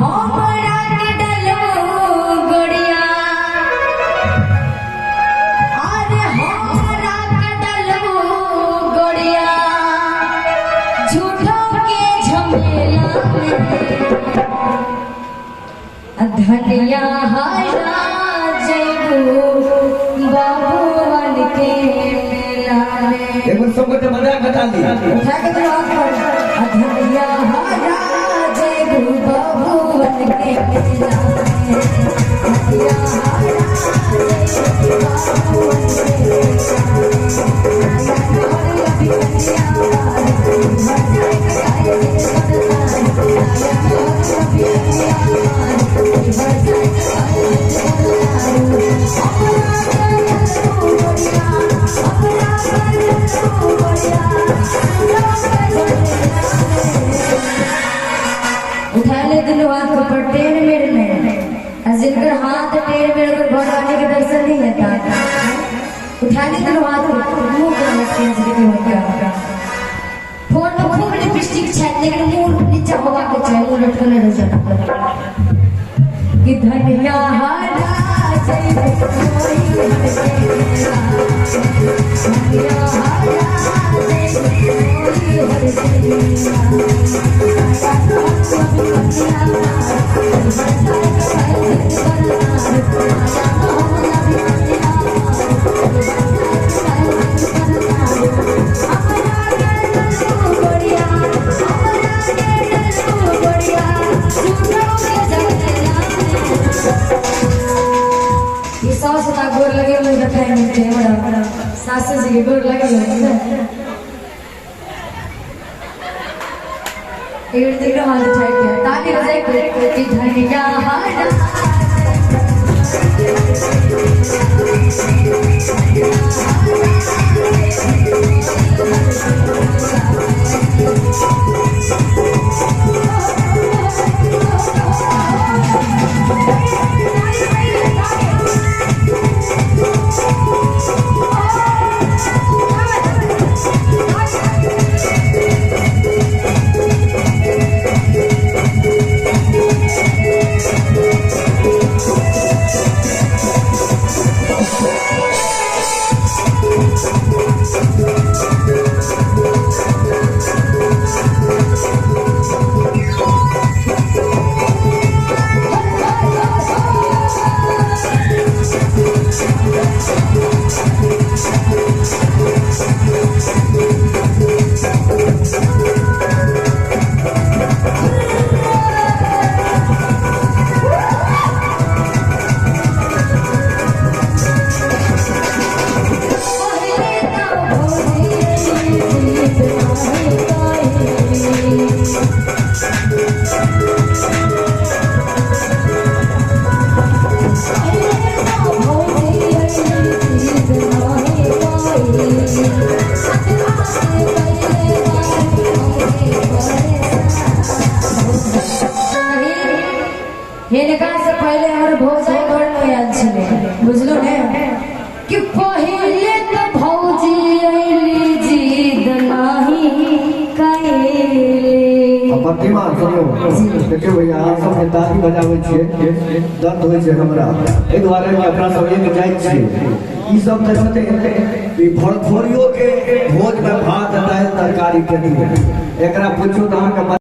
हमरा के डलबू गोड़िया, अरे हमरा के डलबू गोड़िया, झूठों के झमेला में धनिया हरा जइबू बाबूवन के मेला में। एक बार सबके मजा बता दी उठा के तो हाथ पर। धनिया हरा जइबू बाबूवन के मेला में, धनिया हरा जइबू बाबूवन के मेला में। उठा ले दोनों हाथ को पर टेढ़ मेढ़ में, और जिनकर हाथ टेढ़ मेढ़ कर भगवान के दर्शन नहीं होता। उठा ले दोनों हाथ को, मुंह कर होता। फोन में खूब लिपस्टिक छै लेकिन मुंह नीचा होवा के चाही, मुंह लटकल रह जाता कि धनिया हरा जइबू कोई हर के मेला, धनिया हरा जइबू कोई हर के मेला। ये सास ना गोर लगे हुए बैठा है मिलते हैं बड़ा सास जी के गोर लगे हुए हैं। एक दिन हाथ उठाए के ताली बजाए के धनिया हरा हिनका से पहले हमर भौजाई घर में आयल छलै, बुझलु ने कि पहिले त भौजी अइली जिद नाही कैली। प्रतिमा सुनो, देखियौ भैया, अहाँ सबके ताली बजाबै छियै, दर्द होइ छै हमरा, एहि दुआरे कि अपना सब एक जाइत छियै। ई सब तऽ छै ई भरफोरियो के भोज में भात दालि तरकारी के दियै, एकरा पुछू तऽ अहाँके